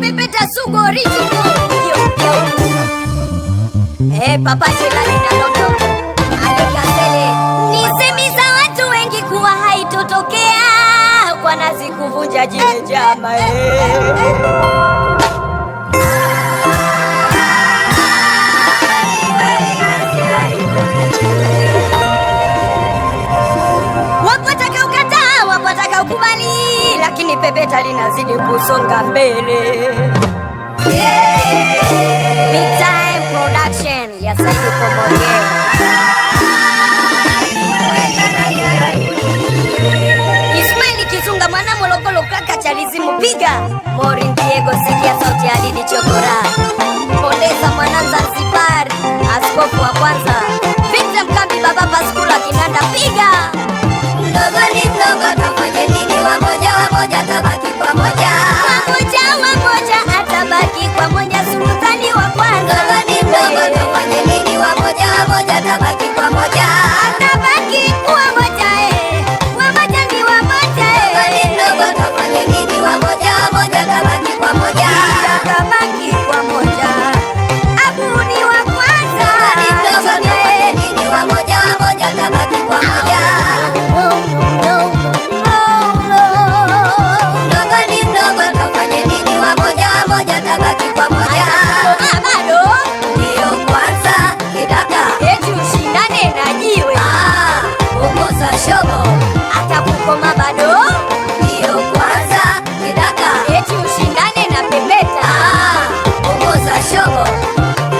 Pepeta Sugu original. Yo, yo. Papa Jelani na London. Alikasele. Ni semi za watu wengi kuwa haitotokea kwa nazi kuvunja jiwe jama. Wapo watakaokataa, wapo watakaokubali, lakini pepeta linazidi kusonga mbele. Big Time Production ya Saidi Komorie. Ismaili Kizunga mwana Morogoro kaka chalizimu piga. Morin Diego sikia sauti ya Didi Chokora. Pondeza mwana Zanzibar, askofu wa kwanza. Victor Mkambi baba Paskula Kinanda piga. Mdogo ni mdogo tafanye nini, wamoja wamoja tabaki pamoja. Wamoja wamoja atabaki kwa moja, sultani wa kwanza. Mdogo ni mdogo tafanye nini, wamoja wamoja tabaki pamoja. Atabaki kuwa moja, wamoja ni wamoja, Mdogo ni mdogo tafanye nini, wamoja wamoja tabaki pamoja. Atabaki kwa moja, Abu ni wa kwanza. Mdogo ni mdogo tafanye nini, wamoja wamoja tabaki pamoja. Mdogo ni mdogo tafanye nini, wamoja wamoja tabaki pamoja. Bado Ndiyo kwanza kidaka, eti ushindane na jiwe, ah, punguza shobo. atakukoma bado. Ndiyo kwanza kidaka, Eti ushindane na pepeta. ah, punguza shobo.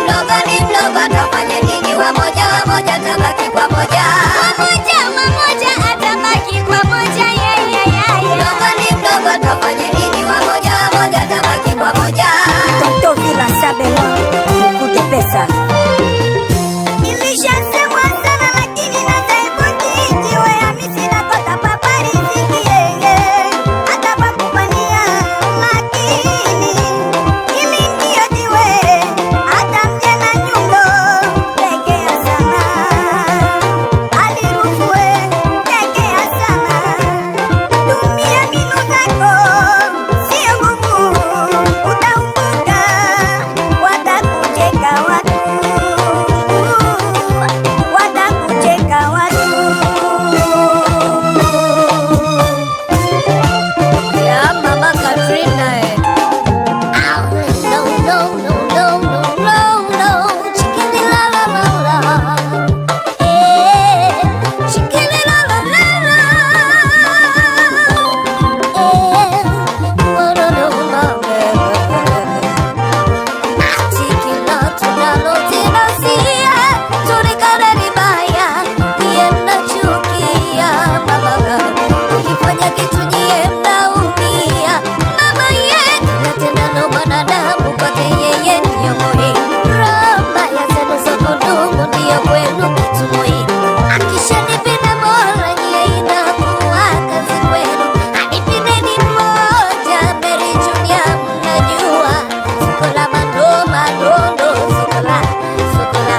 Mdogo ni mdogo tafanye nini, wamoja wamoja tabaki pamoja. Wamoja wamoja atabaki kwa moja, yeah, yeah, yeah, yeah. Mdogo ni mdogo tafanye nini, wamoja wamoja tabaki pamoja. Toto Vila Sabela, mkute pesa. Nilishasemwa sana lakini nataibuki jiwe Hamisi nakota papari ziki yeye hata kwa kupania makini ili ndio jiwe hata mjana nyundo tegea sana alirufue tegea sana tumia mbinu zako sio nguvu utaumbuka watakucheka watu watakucheka watu. Ya mama Katrina. No, no, no, no, no, no, no. Chikili la la la la. Eh, chikili la la la la. Eh, no, no, no, no, no. Chikila tunalo tinasia, tulikana vibaya, pia mnachukia mama. Ukifanya kitu nyie mnaumia. Mama yetu natendano mwanadamu kwake yeye ndiyo muhimu. Roho ya zenu za kudumu ndiyo kwenu kitu muhimu. Akishanipenda bora nyie inakuwa kazi kwenu. Anipendeni mmoja Mary Junior mnajua. Sukola mando madondo sukola sukola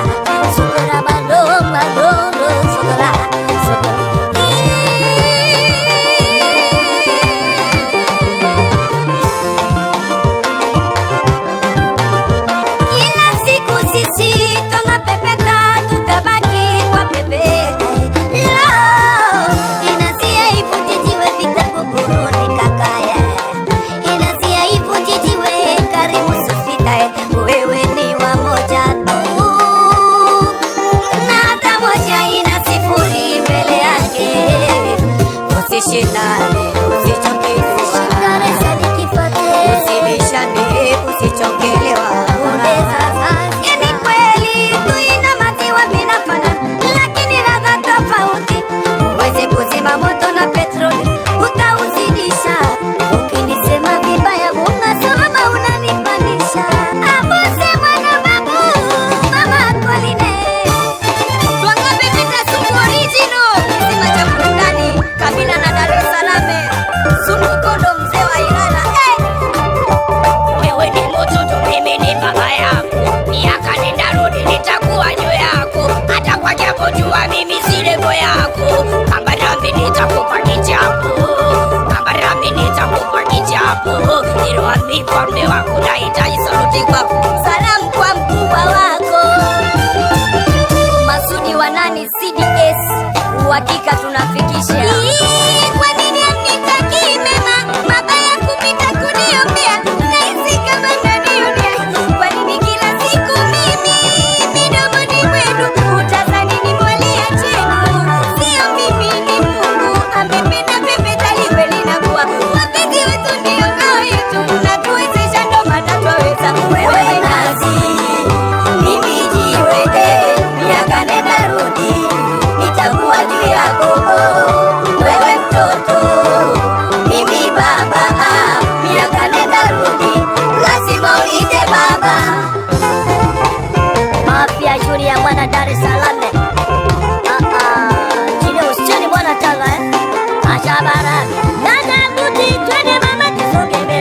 sukola mando madondo sukola sukola. Kila siku sisi tunapepeta, tutabaki kwa pepeta. Lo, inasia ivunjijiwe vitabu kuruni kakaya. Inasia ivunjijiwe karibu sufita. Wewe ni wa moja tu. Na hata moja ina sifuri mbele yake. Usishindane, usichoke usibishane, usichokelewa. Ni kweli tuina maziwa vinafana, lakini ladha tofauti. Huwezi kuzima moto na petroli, utauzidisha. Ukinisema vibaya, unasema unanipanisha. Abuse mwana babu, mama Koline. Twanga Pepeta Sugu original, kisima cha burudani, Kabila na Dar es Salaam. Sulu Kondo mzee wa Ilala. Wewe ni mtoto, mimi ni baba yako. Miaka nenda rudi, nitakuwa juu yako. Hata kwa japo jua mimi si levo yako. Kamba nami nitakupa kichapo, kamba nami nitakupa kichapo. Oh, niliwaambia mfalme wako nahitaji saluti kwako. Salamu kwa mkubwa wako Masudi wa nani CDS, uhakika tunafikisha. Ii, kwa nini hamnitakii mema, mabaya kupita kuniombea? Nahisi kama mnanionea. Kwa nini kila siku mimi midomoni mwenu utadhani ni mwalia chenu? Sio mimi, ni Mungu amependa pepe taliwe linakuwa. Wapenzi wetu ndio ngao yetu, mnatuwezesha ndo maana twaweza. Wewe nazi, mimi jiweke, miaka nenda rudi, nitakuwa juu yako. Wewe mtoto, mimi baba, miaka nenda rudi, lazima uite baba. Mafia Julia mwana Dar es Salaam. Ah ah, chini usicheni mwana Tanga eh. Asha baraka. Nana buti twende mama tusonge mbele.